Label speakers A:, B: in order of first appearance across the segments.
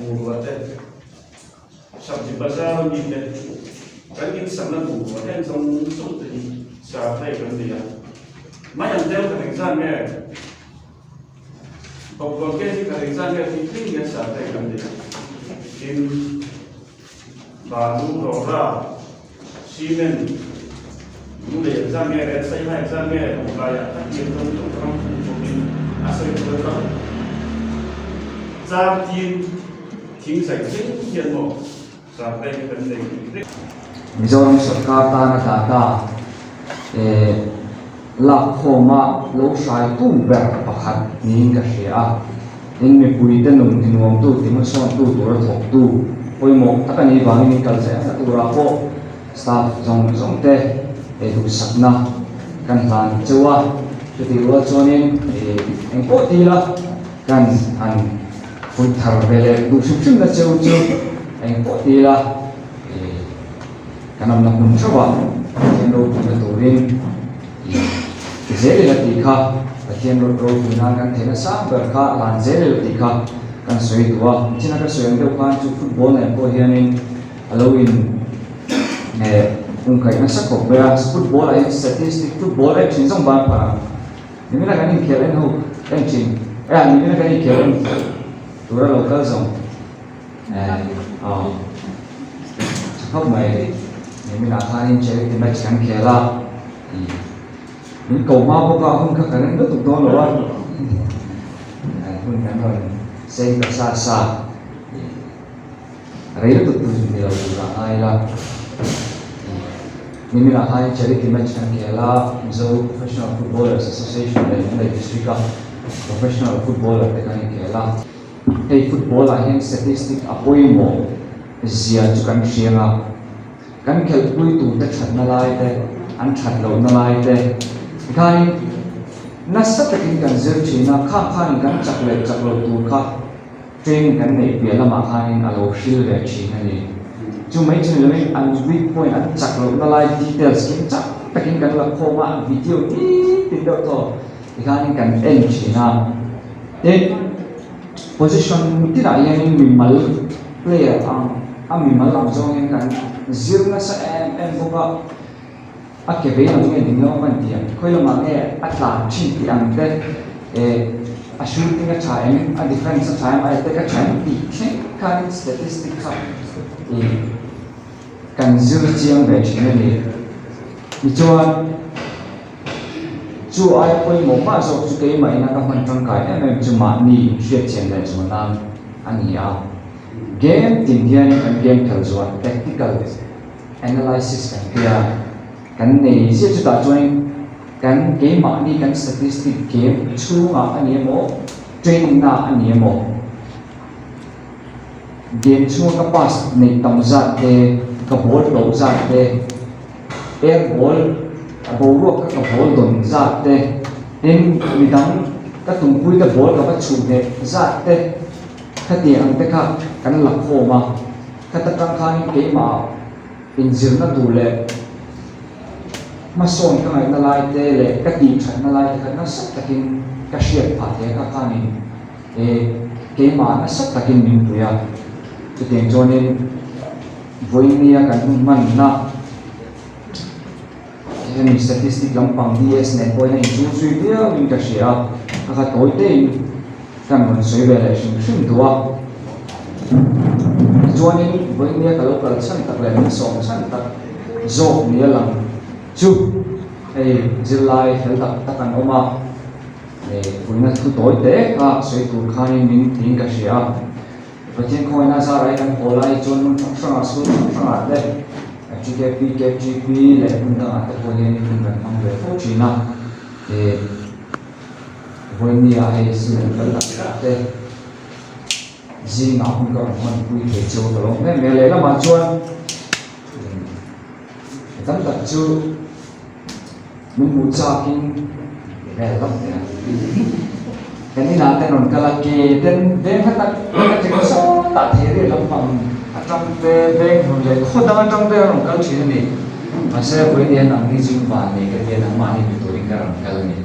A: bungrua te, Sabji bazar a mi te, kan in sakna bungrua heng zawng zawng te hi survey kan nei a. Mai ang deuh khat engzat nge Bawkbawn kg khat engzat nge tih thleng hian survey kan nei a. Tin, balu, rawra, cement, lunglei engzat nge leh saiha engzat nge lawngtlaiah a tiang zawng zawng ram phung bawkin a sawi kual ta. Char tin thing zai thleng hian maw survey hi kan nei vek.
B: Mizoram sorkar tana data lakkhawma lo hraitu ber pakhat niin ka hria a. Tin, mipuite nun tinuamtu, tihmasawntu tura thawktu pawimawh tak a nih vangin in kal zel na turah pawh staff zawng zawng te duhsakna kan hlan cheu a. Chutih rual chuanin eng pawh ti ila kan han fuih thar ve leh duh hrim hrim na cheu chu eng pawh ti ila kan awmna hmun theuhah Pathian ropuina turin Ti zel ila tih kha Pathian ropui nan kan theihna sang ber kha lan zel ila tih kha kan sawi duh a. Nichina ka sawi ang deuh khan chu football nen pawh hianin a lo in kungkaih nasa khawp mai a. Football ah hian statistic football en thin zawng ban phah ang. Nimina kan inkhel en ho en thin eh nimina kan inkhel en tura lo kal zawng eh aw tha khawp mai. Nimina khanin charity match kan khel a. Min ko hma bawk a, hun kha ka reng lutuk dawn lo a, hun kan rawn seng ta sa sa, rei lutuk tur ni lo tur ah ngai ila, nimin ah khan charity match kan khel a, Mizo Professional Footballers Association leh Lunglei District a Professional Footballer te kan inkhel a, hei football ah hian statistic a pawimawh zia chu kan hria ang a. Kan khelhpui turte thatna lai te, an that lohna lai te tikhain nasa takin kan zir thin a, khang khanin kan chak leh chak loh tur kha training kan neih piah lamah khanin a lo hril ve thin a ni. Chu mai chu ni loin an weak point, an chak lohna lai details kim chak takin kan la khawm a, video tin tin deuh tawh tikhanin kan en thin a. Tin, position tinah hianin mimal player ang a mimal ang zawng hian kan zir nasa em em bawk a, a ke vei lam nge ding lam a hman tih ang, khawi lamah nge a tlan thin tih ang te eh a shooting a tha em, a defence a tha em, a attack a tha em tih thleng khanin statistic kha ih kan zir chiang ve thin a ni. Tichuan chu aia pawimawh mah zawk chu keimah ina ka hman tangkai em em chu mahni hriatchian leh zual nan a ni a. Game tin hian kan game khelh zuah tactical analysis kan tia kan nei ziah chutah chuanin kan keimahni kan statistic game chhungah a ni emaw training na a ni emaw game chhunga ka pass neih tam zat te ka ball tawh zat te air ball a boruak kha ka ball dawn zat te tin midang ka tumpui te ball ka va chhuh hneh zat te. Khatiang ang te kha kan la khawm a, khata tang khanin keimah inzirna tur leh hmasawn ka ngaihna lai te leh ka tih thatna lai te kha nasa takin ka hriat phah thei a, kha khanin keimah nasa takin min pui a. Chutiang chuanin vawinia kan hun hmanna hemi statistic lampang DS nen pawhin a inzul zui viauin ka hria a, a kha tawi tein kan rawn sawi ve leh hrim hrim duh a. Tichuanin vawinia ka lo kal chhan tak leh min sawm chhan tak zawk ni a lang chu hei zirlai fel tak tak an awm a, puina thu tawi te kha sawi tur khanin min tiin ka hria a. Pathian khawngaihna zarah hi kan haw lai chuan hmun hrang hrangah school hrang hrangah te GKP, KGP leh hmun dangah te pawh hian hun kan hmang ve fo thin a, ih vawinia hei student kal tak tak te zingah hun ka rawn hmanpui thei chu ka lawm em em a, lehlamah chuan tam tak chu. Min hmuh chakin vel vak teh a. Kan inah te rawn kal a, ke ten veng kha tak tak atang sawtah thei riat lampang atang te veng hlun leh khaw dang atang te a rawn kal thin a ni. Mahse vawiin ang hi chu van nei ka tia nangmahni hmu turin ka rawn kal a ni.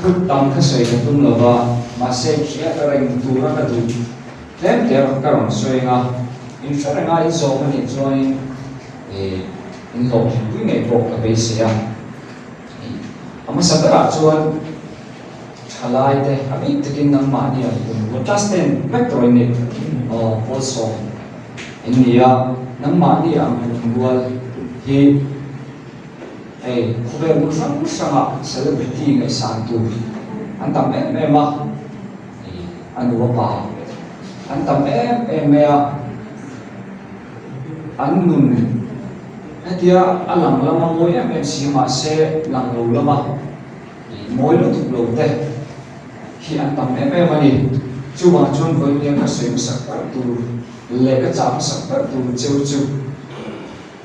B: Thu tam ka sawi ka tum lo va, mahse hriat reng tura ka duh tlem te ka rawn sawi ang a, in hre renga in zawm a nih chuanin ih in hlawhtlinpui ngei pawh ka beisei a. Ih a hmasa berah chuan thalai te a bik takin nangmahni ang kum rual class ten vek tawh in ni aw pawl sawm in ni a, nangmahni ang kum rual hi Hei khawvel hmun hrang hrangah celebrity ngaihsan tur an tam em em a, a nu a pa an tam em em mai a, an nun hetia a lang lama mawi em em si mahse lang lo lama mawi lutuk lo te hi an tam em em a ni. Chuvang chuan vawiin ka sawi hmasak ber tur leh ka chah hmasak ber tur cheu chu.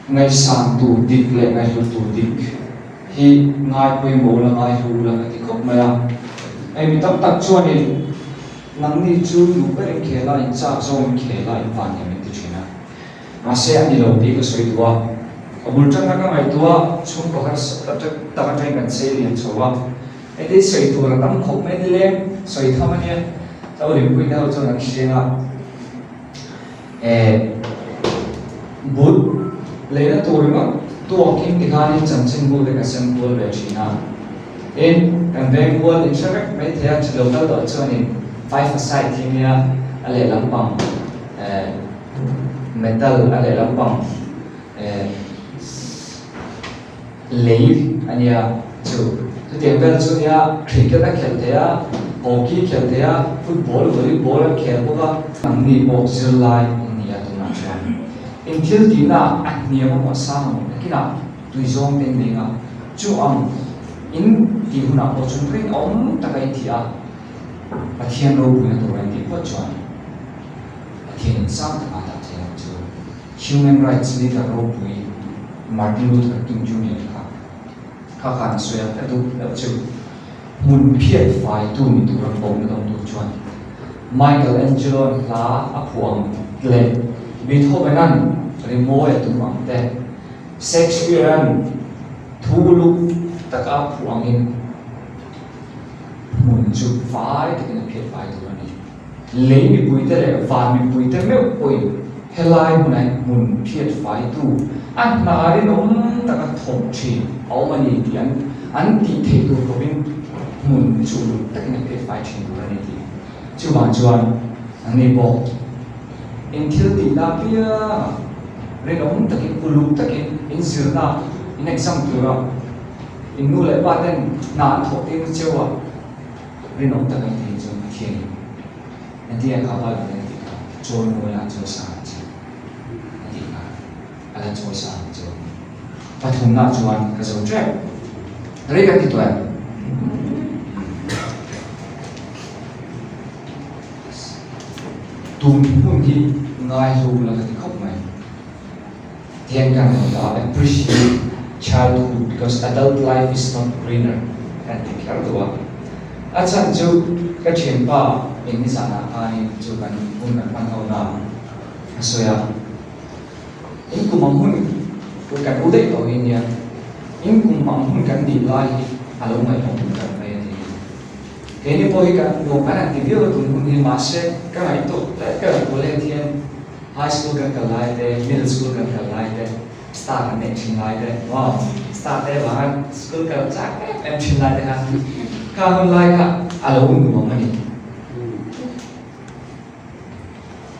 B: Ngaihsan tur dik leh ngaihhlut tur dik hi ngai pawimawh la ngai hlu la ka ti khawp mai a. Hei mi tam tak chuanin nangni chu duh ber in khel a, in chak zawng in khel a, in van em in ti thin a. Mahse a ni lo tih ka sawi duh a. A bul tanna ka ngaihtuah a, chhungkaw harsa tak atangin kan chei lian chho a. Hei te hi sawi tur a tam khawp mai a ni leng, sawi tham a nia. Chau rinpuite ho chuan an hriang a. Eh but leina tur ringawt tuakin tikhanin chanchinbu te ka sem kual ve thin a, tin kan veng kual in hre vek mai thei a, ṭha lo kal tawh chuanin five a side hi nia a lehlam pang eh metal a lehlam pang eh lei a nia chu chutiang vel chu nia cricket a khelh theih a hockey a khelh theih a football volleyball an khel bawk a. Nangni pawh zirlai an ni a tunah chuan in thil tihna a hniam a maw sang a maw takinah tui zawng te in nei ang chu ang in tih hunah pawh chuan rinawm taka in thih a Pathian ropuina tur a in tih phawt chuan Pathian in sang taka a dah thei ang chu. Human Rights leader ropui Martin Luther King Junior kha kha khan a sawi a, ka duh loh chu hmun phiat faitu ni tura bawmna dawng tur chuan Michael Angelo-a'n hla a phuah ang leh Beethoven-a'n rimawi a tum ang te, Shakespeare-a'n thu uluk taka a phuah angin hmun chu fai takin a phiat fai tur a ni. Lei mipuite leh van mipuite meuh pawhin helai hmunah hian hmun phiat faitu a hna rinawm taka thawk thin a awm a ni tih an an tih theih tur khawpin hmun chu uluk takin a phiat fai thin tur a ni tih. Chuvang chuan anni pawh in thil tihna apiangah rinawm takin uluk takin in zirna in exam tura in nu leh pa ten hna an thawh tir cheu a, Rinawm tak an tih chuan Pathianin engtin a kha Bible in a tih kha chawi mawi a chawi sang ang che a tih kha a la chawi sang ang che u. Pathumna chuan ka zo tep. Rei kan ti tawh em? Tun hun hi ngai hlo la ka ti khawp mai. Tiang kan rawn dah a, appreciate childhood because adult life is not greener kan ti kher duh a. A chhan chu ka thianpa eng nizanah khanin chu kan hun kan hman ho na a sawi a, in kum ang hun kan u daih tawh hi nia, in kum ang hun kan nih lai hi a lo ngaihawm ber mai a ti. Keini pawh hi kan nuam kan han ti viau a tun hun hi mahse ka ngaihtuah leh ka ngaihtuah let hian High school kan kal lai te, middle school kan kal lai te, star kan neih thin lai te, maw star te avanga school kal chak em em thin lai te kha, kha hun lai kha a lo nuam a ni.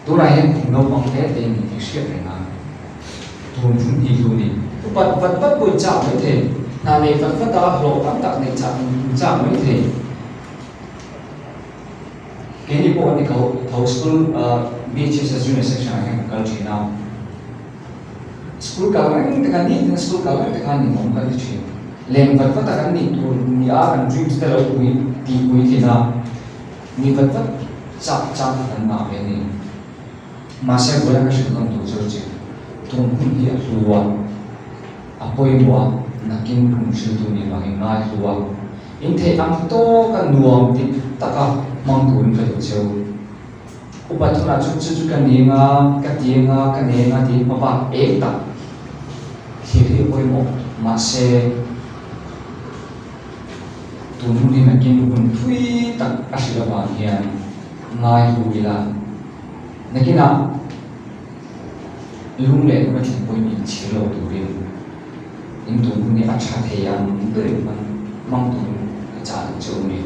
B: Tunah hian kum naupang hle te in tih hriat reng a, tun hun hi hlu ni. Upat vat vat pawh in chak mai thei, hna nei vat vat a hlawh tam tak nei chak in chak mai thei. Keini pawh ni tho tho school BHS junior section ah hian ka kal thin a, school kal reng te khan nitin school kal reng te khan ninawm ka ti thin. Leng vat vat a kan nih tur ni a kan dreams te lo pui tih pui thin a, ni vat vat chak chak kha kan ngah ve a ni. Mahse vawiin ka hrilh nawn tur chu chi tum hun hi a hlu a, a pawimawh a, nakin hun hriltu nih vangin ngai hlu a. In theih ang tawka nuam ti taka hmang turin ka duh cheu. Upa thunah chu chu chu ka ni anga, ka ti anga, ka nei anga tiin hma bak eng tak thlir hi a pawimawh. Mahse, Tun hun hi nakin hun thui tak a hrilh avang hian ngai hu ila, nakinah lung leh hun a thlen pawhin inchhir lo turin in tun hun hi a tha thei ang berin hman hmang turin ka chah duh che u ni.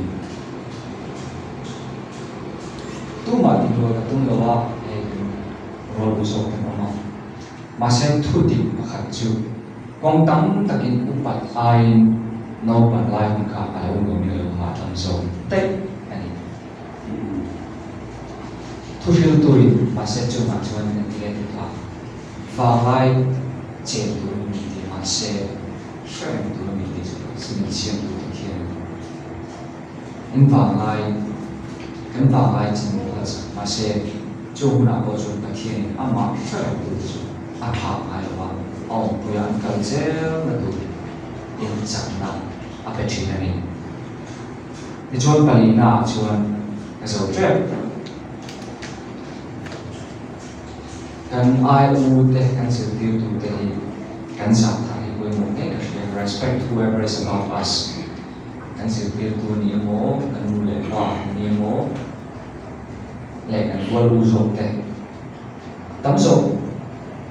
B: Tumah tihrual ka tum lo a, hei rual u zawk kan awm a. Mahse thu dik pakhat chu kawng tam takin upat aiin naupan lai hun kha a lo nuamin a lo hahdam zawk daih a ni. Thu hriltuin mahse chungah chuan kan ti leh tih a, vanglai chen turin min ti mahse hre reng tura min ti chu min siamtu Pathian a ni. In vanglai, kan vanglai chin min phalsak mahse chu hunah pawh chuan Pathianin amah hre reng tute chu a thlak ngai lo va, a awmpuia an kal zel na tur in chakna a pe thin a ni. Tichuan palina ah chuan ka zo tep. Kan ai u te, kan zirtirtu te hi kan zah thar hi pawimawh ngei ka hria, respect whoever is above us. Kan zirtirtu a ni emaw, kan nu leh pa a ni emaw, leh kan rual u zawk te tam zawk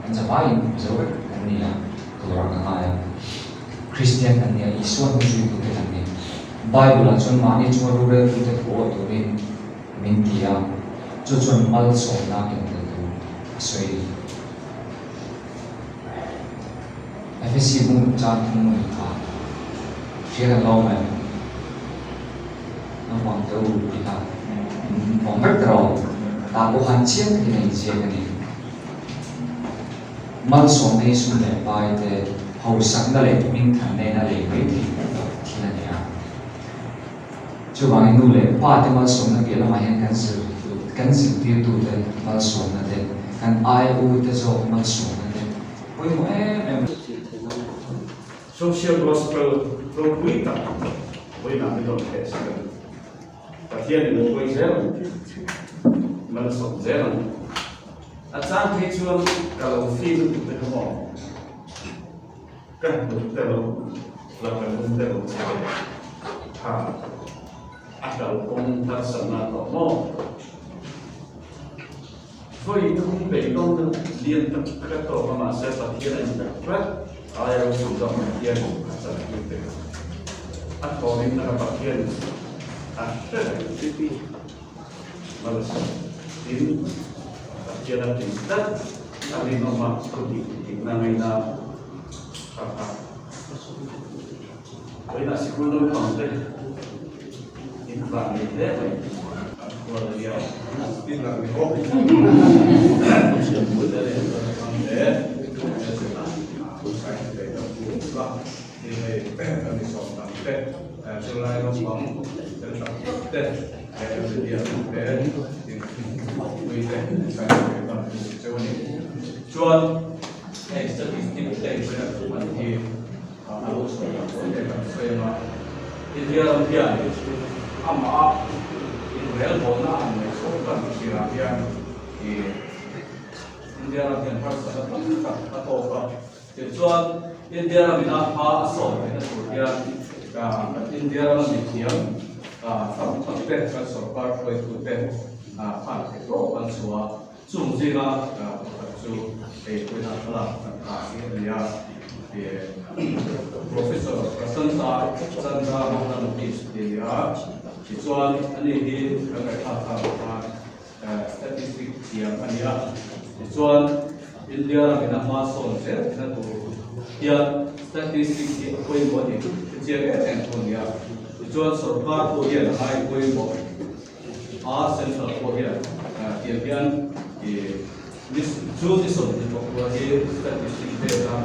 B: kan zavaiin Mizo vek kan ni a, tura ka ngai a. Kristian kan ni a, Isua hnu zuitute kan ni. Bible-ah chuan mahni chunga roreltute thu awh turin min ti a, chu chuan malsawmna ken tel tur a sawi a ni. Efesi bung chang thung a ni kha. Hria kan lo awm em? Naupang te u ti kha min awm vek ta rawh. Tah pawh khan chiang takin a inziak a ni. Malsawmna hi sum leh pai te, hausakna leh hmingthanna in a lei mai thei loh thil a ni a. Chuvangin nu leh pa te malsawmna piah lamah hian kan zir kan zirtirtute malsawmna te, kan aia u te zawk malsawmna te pawimawh em em.
A: Social Gospel ropui tak vawiinah min rawn theh sak a ni. Pathianin a hruai zel ang, malsawm zel ang. A chang phei chuan ka lo feel lutuk te kha maw? Ka hnuk te lo la ka lung te lo chhe ve tha a kalkawng harsatna tawh maw? Vawi thum beidawn na lian tak tak a tawk a mahse Pathian a inpek tlat aia ropui zawk Pathian a chantir te kha a thawmin taka Pathian a hre reng malsawm tin Pathian a tin tlat a rinawm a thu dik dikna ngaina kha kha vawiinah sikul naupang te in vang nei hle mai an khual a nia.
C: Chuan hei statistic te hi hi a lo sawi tak pawh te kan sawi ang a, India ram hian amah inrelbawlna an nei chho kan tihah hian ih India ram hian harsatna tam tak a tawk a, tichuan India ram ina hma a sawn theihna tur hian kan India rama mithiam tam tak te kan sorkar hruaitute khan theih tawp an chhuah a. Chung zinga pakhat chu hei puina thlalak kan ta hi a ni a, Professor Prasanta Chandra Mahalanobis tih a ni a, tichuan ani hi kan ngaihthlak thlak ah khan statistic thiam a ni a, tichuan India ramin a hma sawn zel theihna tur hian statistic hi a pawimawh a ni, hetiang em em thu a ni a, tichuan sorkar pawh hian a ngai pawimawh. A central pawh hian tiang hian chu ni 29 hi statistic data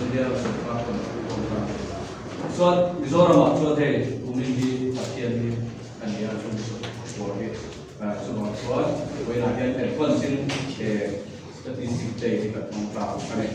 C: India ram sorkar pawn a awm ta. Chuan Mizoramah chuan hei kumin hi Pathian hi a ni a, chu ni 29 hi chuvang chuan vawiinah hian advance in statistic day hi kan hmang ta a ni.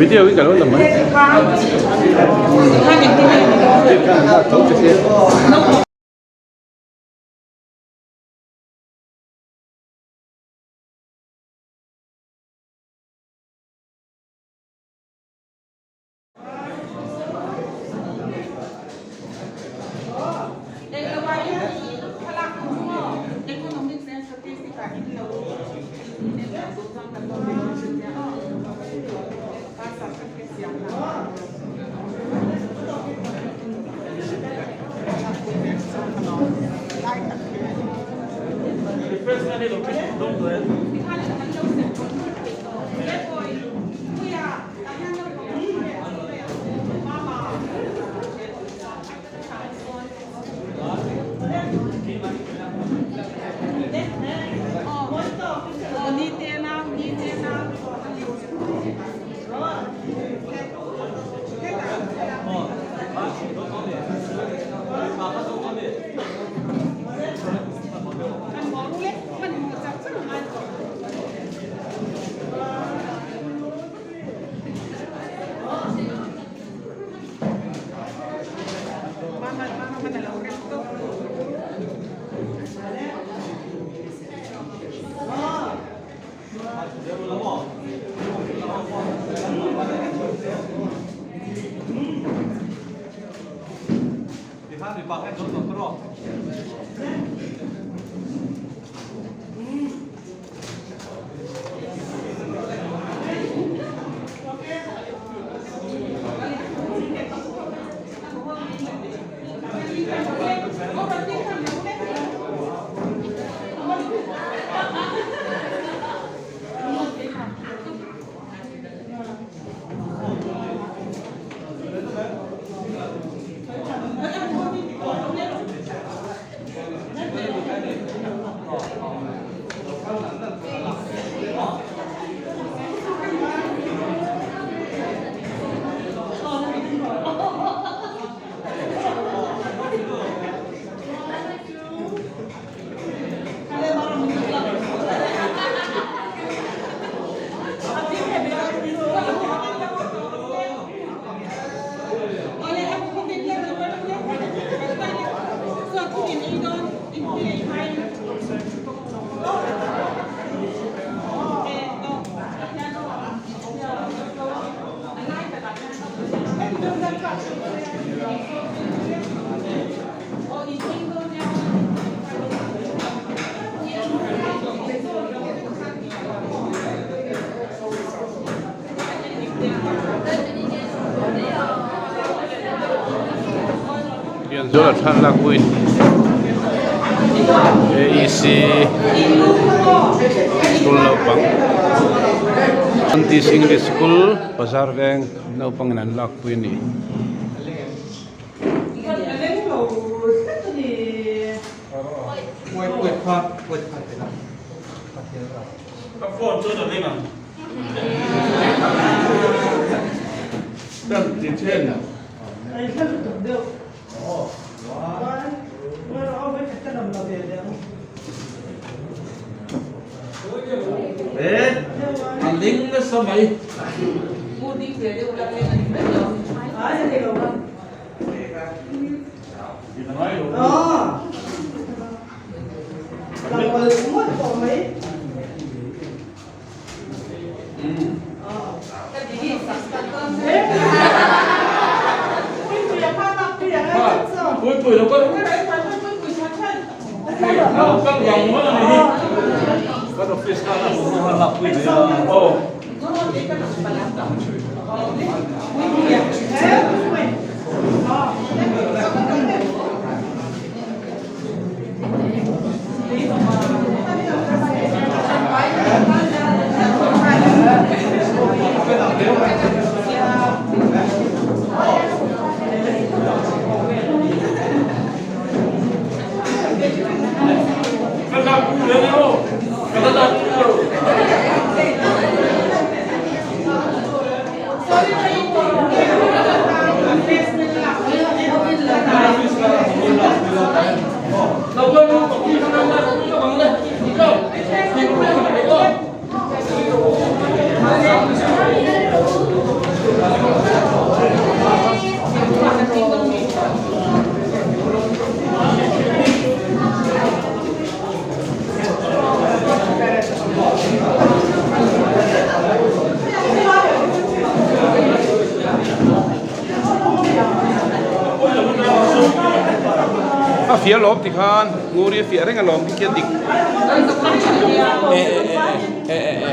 A: Video in ka lo la mai. Lianzuala thlalak pawhin AEC school naupang Antis English School bazar veng naupangin an lakpui a ni. A fiah lawm tikhan Nguri a fiah reng alawm khi khian dik e e e e e.